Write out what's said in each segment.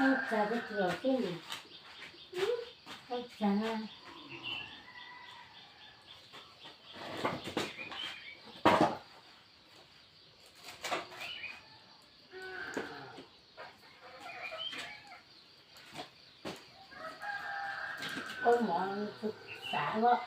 Txag ko tsis los xwb, txag. Ua mov xav los.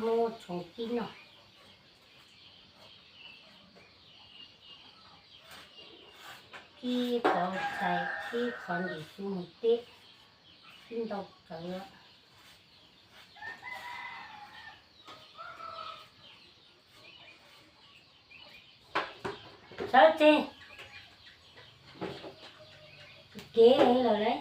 Muab tshoov kib noj, kib qhov txhais, kib qhov ntim xu mus teb, kib ntau kawg. Sawv tsees, kev lawm lauj.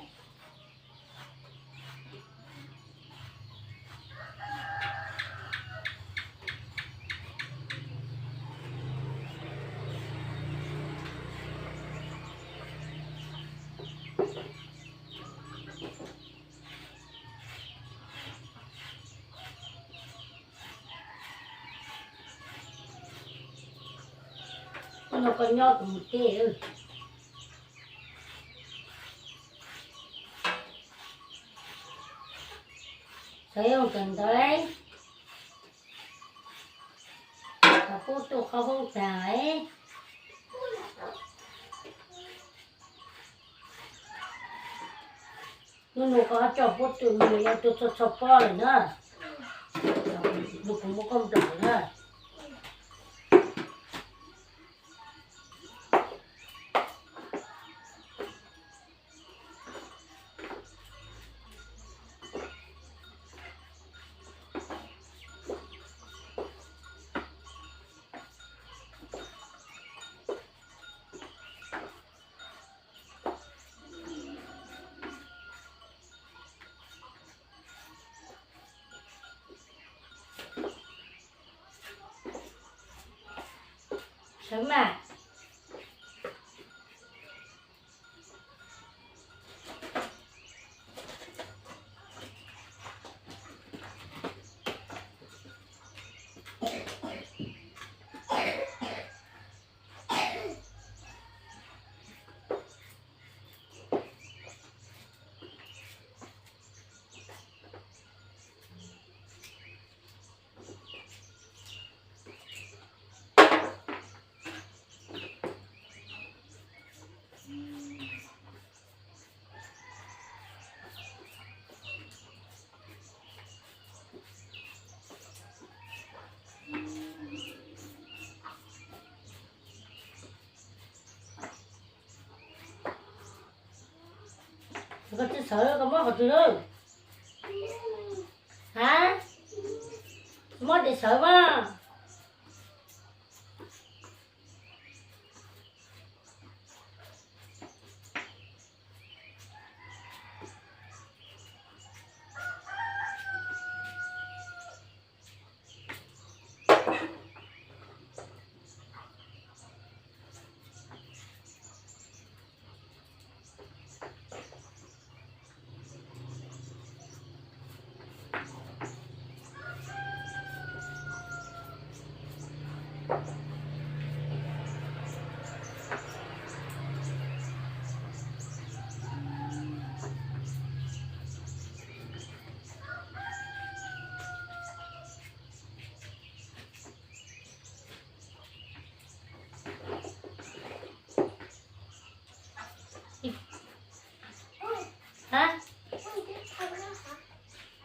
Koj nyob koj nyob kuv mus teb. Xav zoo kawm ntawv, qhov pub tuaj qhov hoob tag. Hnub no koj ho coj puab twm mus yuav tus txog txog pob lawm na. Kuv muab koj nplawm na. Sawv mas. Koj tsis sawv koj muab qhov twg lawm? Ha? Muab tes sawv mas. Ha?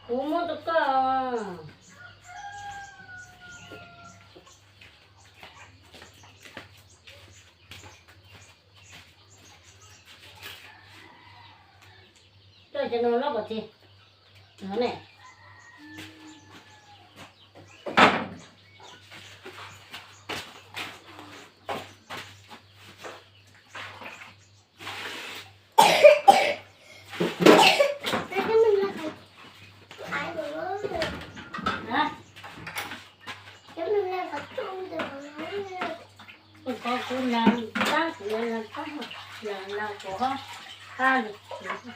Kuv muab rau koj. Coj cov no loj pov tseg. No ne. Ua lug xav lug.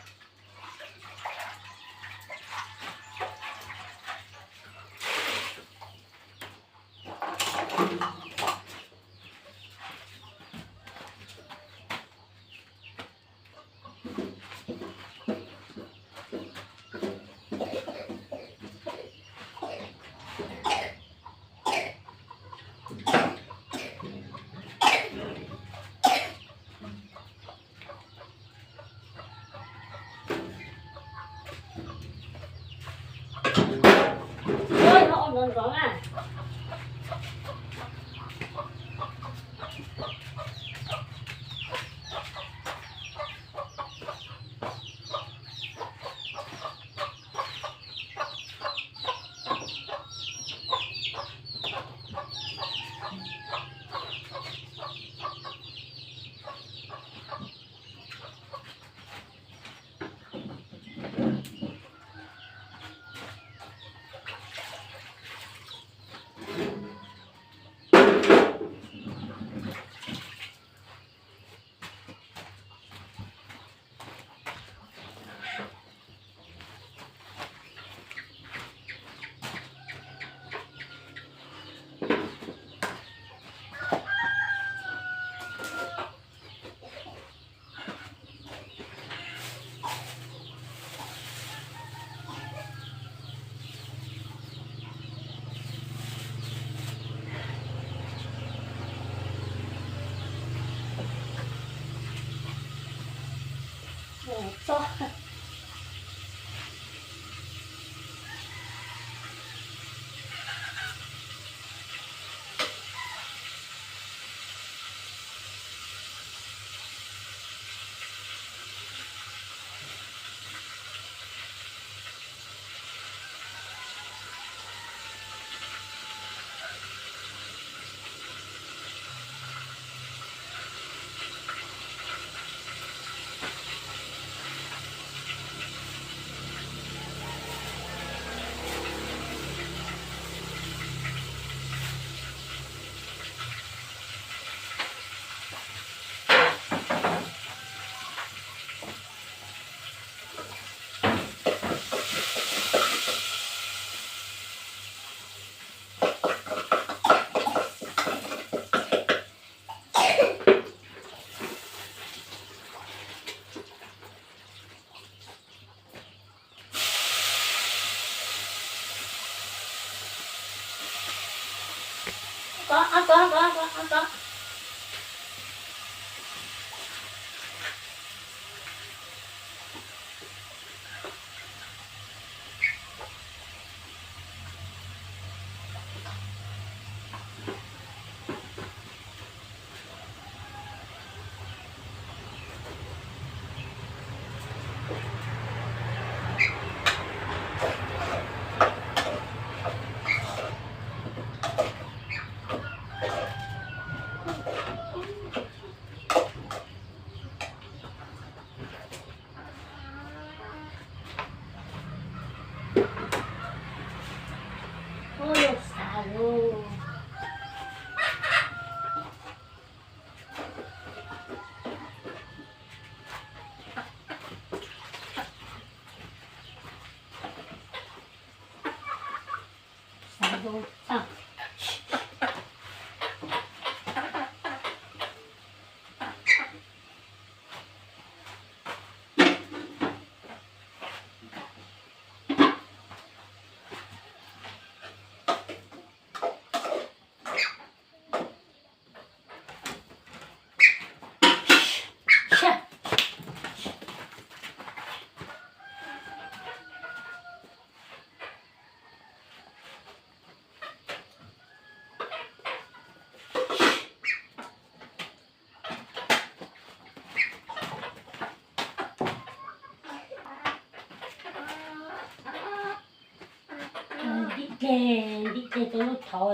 Ntim dlej, ntim dlej rau lub thauv,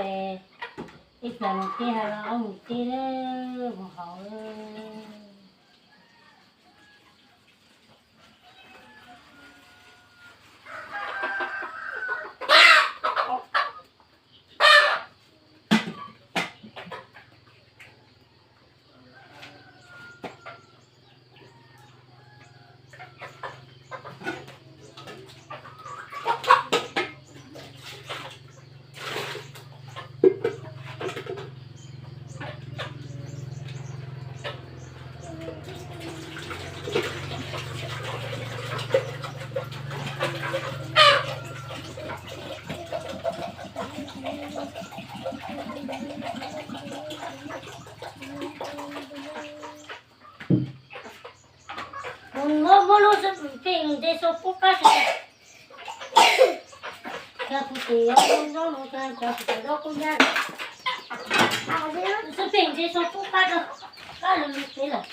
ib plag mus teb hab los ob mus teb mus haus. Muab, muab lub xub pheej ntse xua pub qab. Cov kuv tes yuav zaub no, cov kuv tes zaub kub nyab. Xub pheej ntse xua pub qab rau, qab lug lug pem lawm.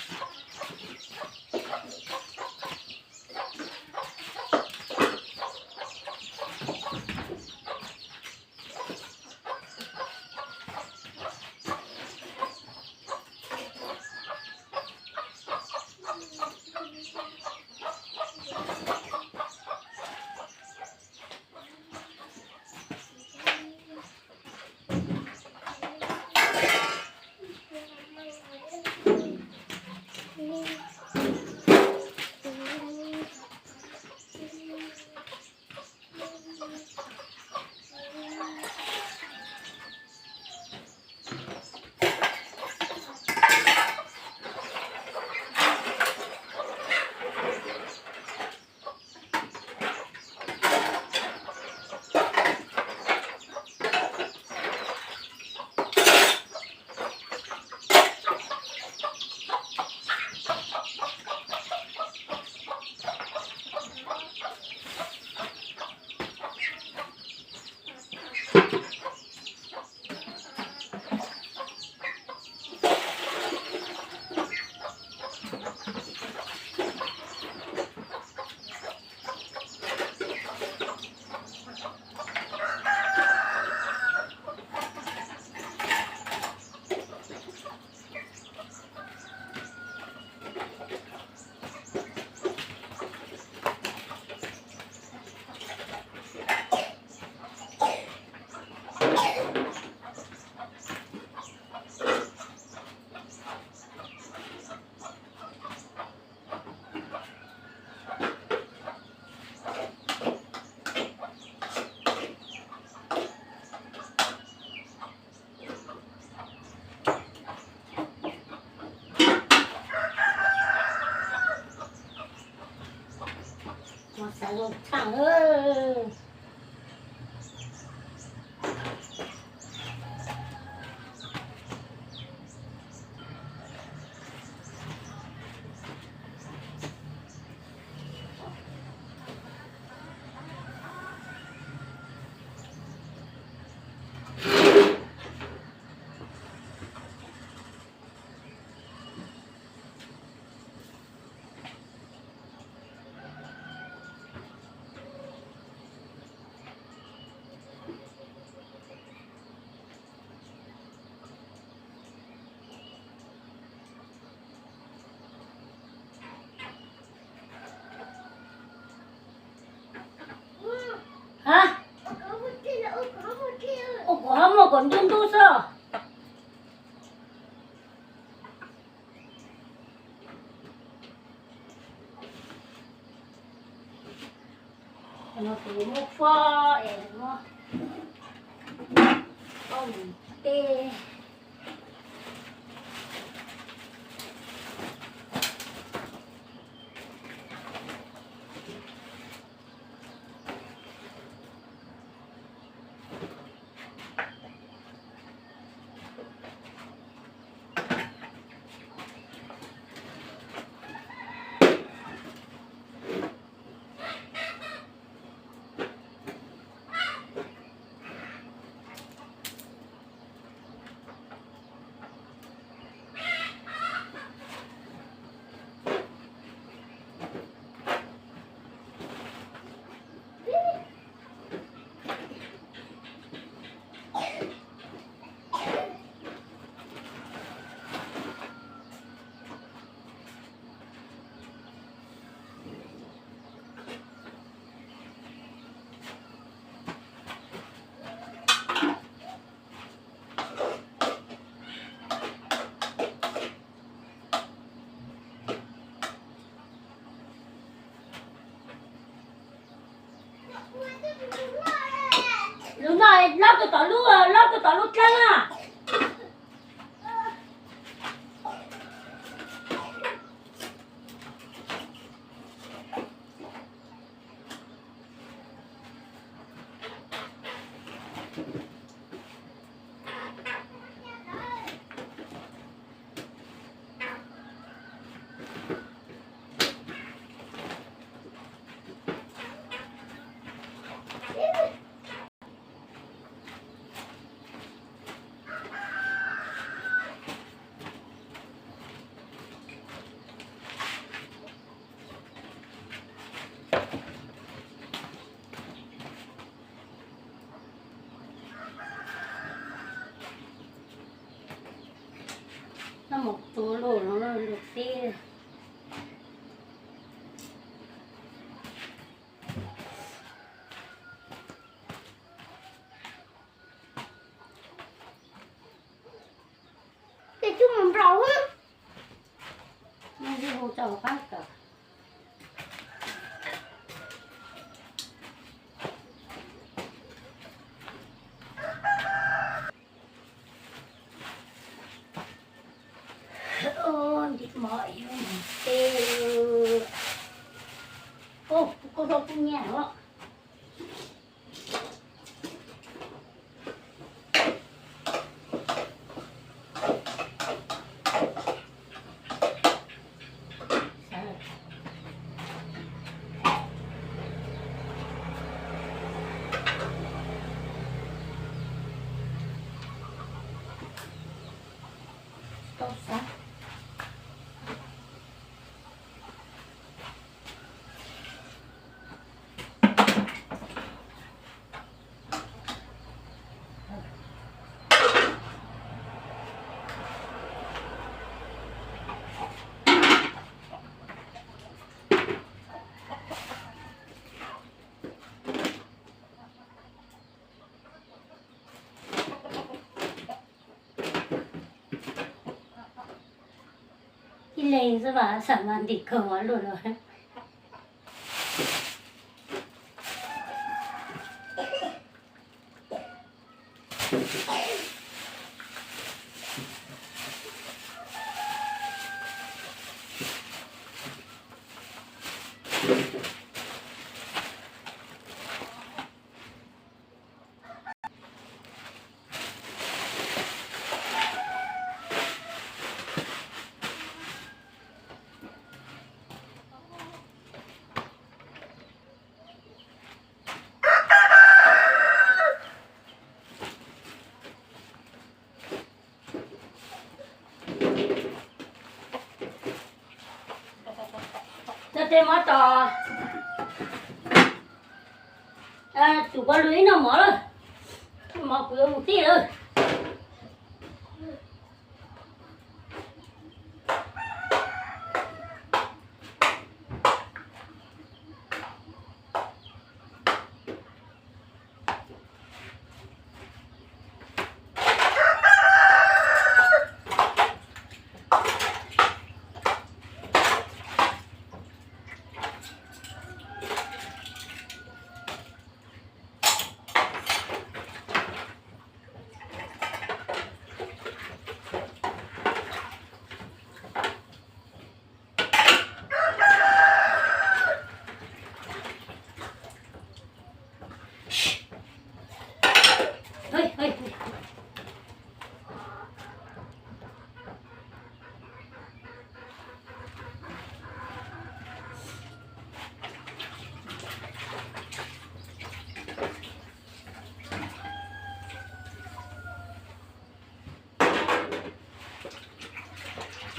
Ua xav zoo tshaj. Ha, ua kom ho muaj kom ntuj ntuj xwb. No kuv muab phuab es muab mus tej. Lub no lob rau tom lub, lob rau tom lub dlaab na. Leej xwb mas xam mas ntim kawg mov luaj los. Cov tes mov tos, tus pov lwm ib noj mov lawm, mov kuv yuav mus tij lawm.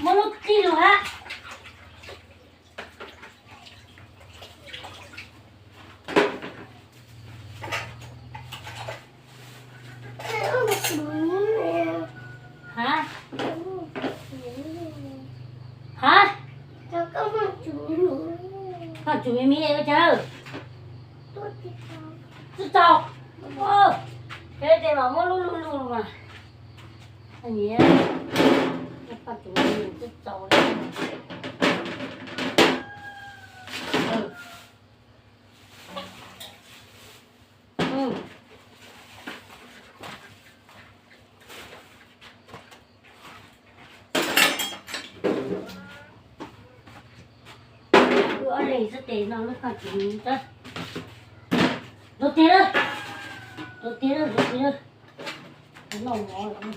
Muab lub tij lug hab. Hab, hab, koj tsum me me ua cas? Tsis txaus. Peb tes mas muab lub lub lug mas. Koj tsum me me tsis txaus li. Wb ob leeg xwb tes no wb koj tsum me me. Rau tes lawm, rau tes lawm, rau tes lawm. Noj mov lawm.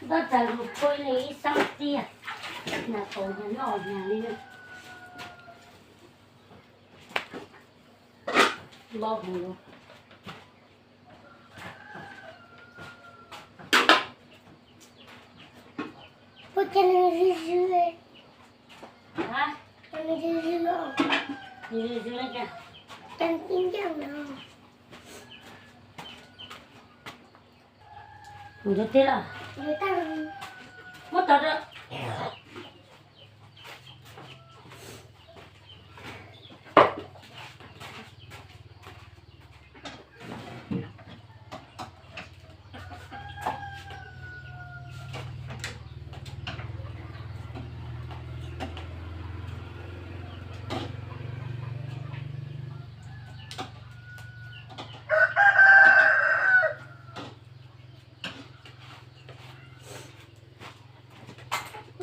Ntab txag lug kua li ib xab tiag, nas kaus noj nag li na. Lo hauv. Ua cas nws zwg zwg, nws zwg zwg, nws zwg zwg li cas? Cas tib ncaug no. Mus tau teb lawm. Muab tod rau.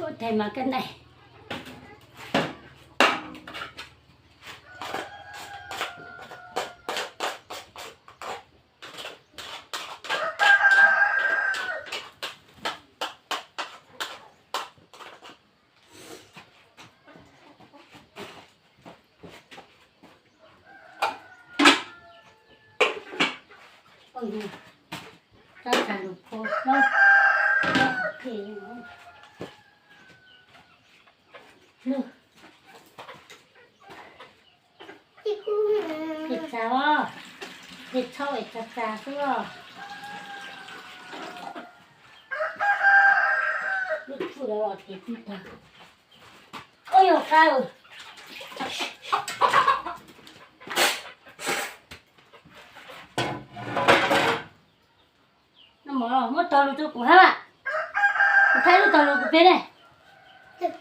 Ua tes mas koj nais. Tab txag lug kua no, lug. Tes txag os, tes txhau es txag txag xwb os. Lub tshua los tes txag. Ua yog qab. Tog lus rau kuv hab. Kuv thaij lub tog lus kuv peb ne. Peb.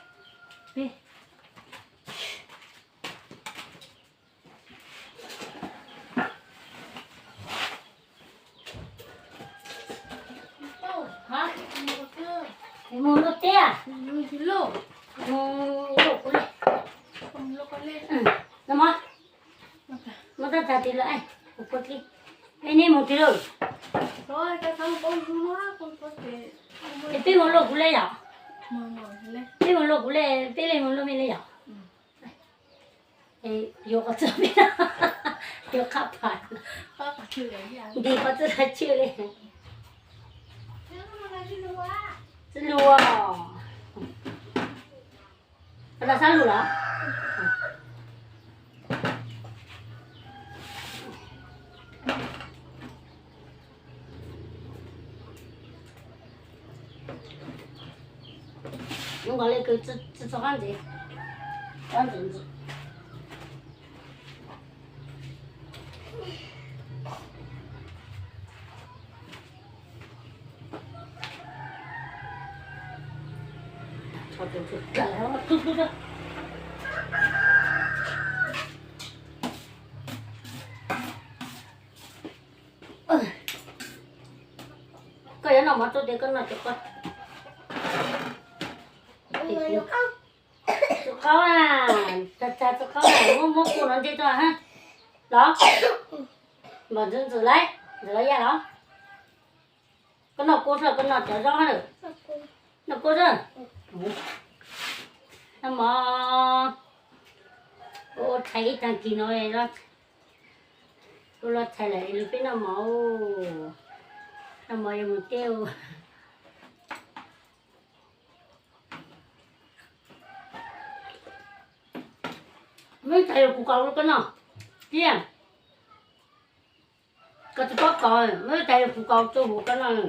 Mus luaj teb. Mus luaj kuv le. No mas, muab tab tag tis lawm, kuv pua dlib. Es nej mus twg lawm? Es peb mus luaj kuv le yom? Peb mus luaj kuv le, peb le mus luaj mej le yom? Yuav qhov txhia peb, yuav qhab pham, nti qhov txhia tshwj le. Txwj lug, los sab lug los? Nws nkaus le kws tsi txog qab ntxiv, qab ntxiv ntxiv. Koj yuav noj mov tuaj tes koj noj cov koj. Txiv qaub na, txav txav txiv qaub na, muab muab kuv no nce rau hab. Los, npam ntxwv ntxwv lauj, ntxwv lauj yaj los. Koj noj kua xwb los koj noj cov zaub hab lawm? Noj kua xwb. Noj mov. Ua tshais ib tag kis no, ua los tshais lawm lug peb noj mov. Noj mov yuav mus teb. Muab ib tais yuav kuv kaus rau koj noj. Tiag, koj tsis paub kaus, muab ib tais yuav kuv kaus rau huv koj noj.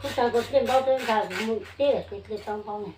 Kuv tau kua txij npaub teb ntag, kuv mus teb lawm kuv txij tau npaub ne.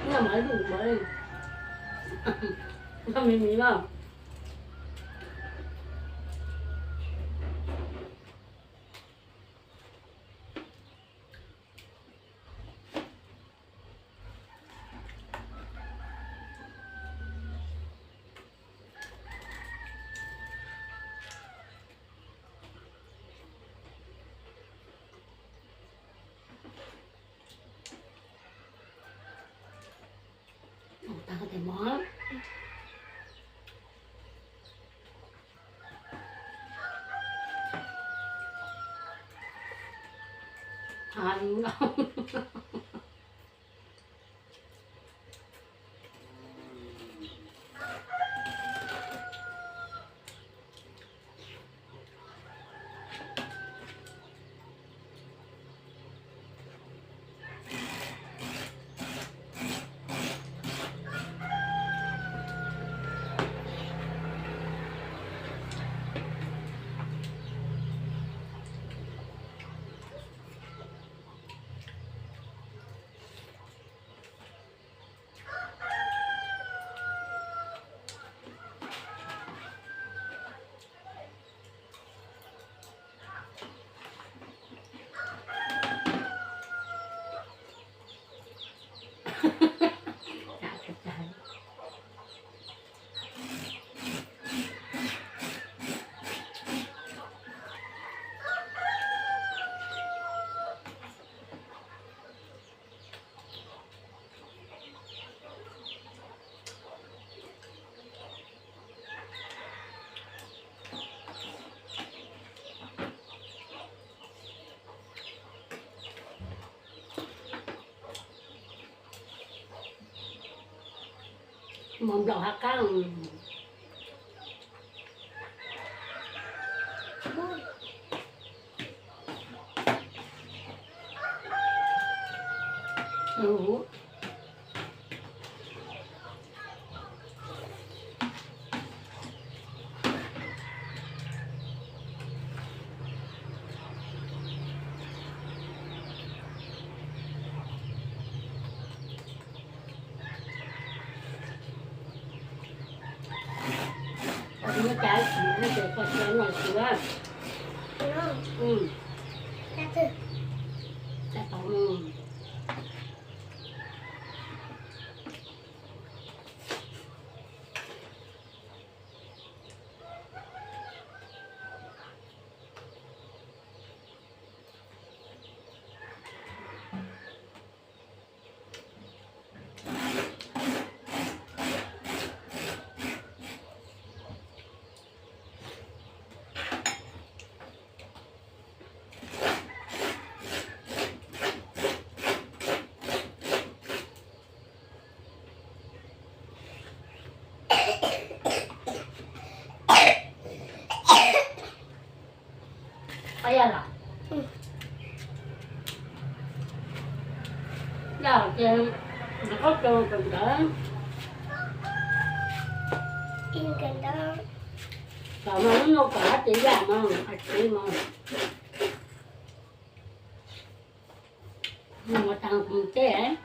Noj mov ib pliag, noj me me na. Ua tag tes mov. Mov nplaum hav qab. Muab cab, muab cab koj cab no siv. Yog ces koj tus kawm ntawv, kom mas lub no kom hab ces yam mas hais tsev mas mus tag mus tej.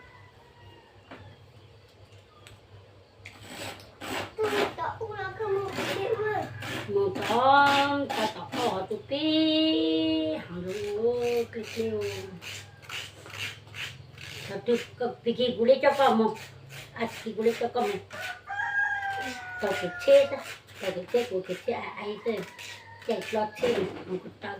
Mus tod, tod tom koj hov tus pib heev lawm, pib pib. Thaum twg pig kig kuv li coj koj mus, a, pig kig kuv li coj koj mus. Tau kev tsheb, tau kev tsheb kuv kev tsheb a, caij hlo tsheb mus kuv taw.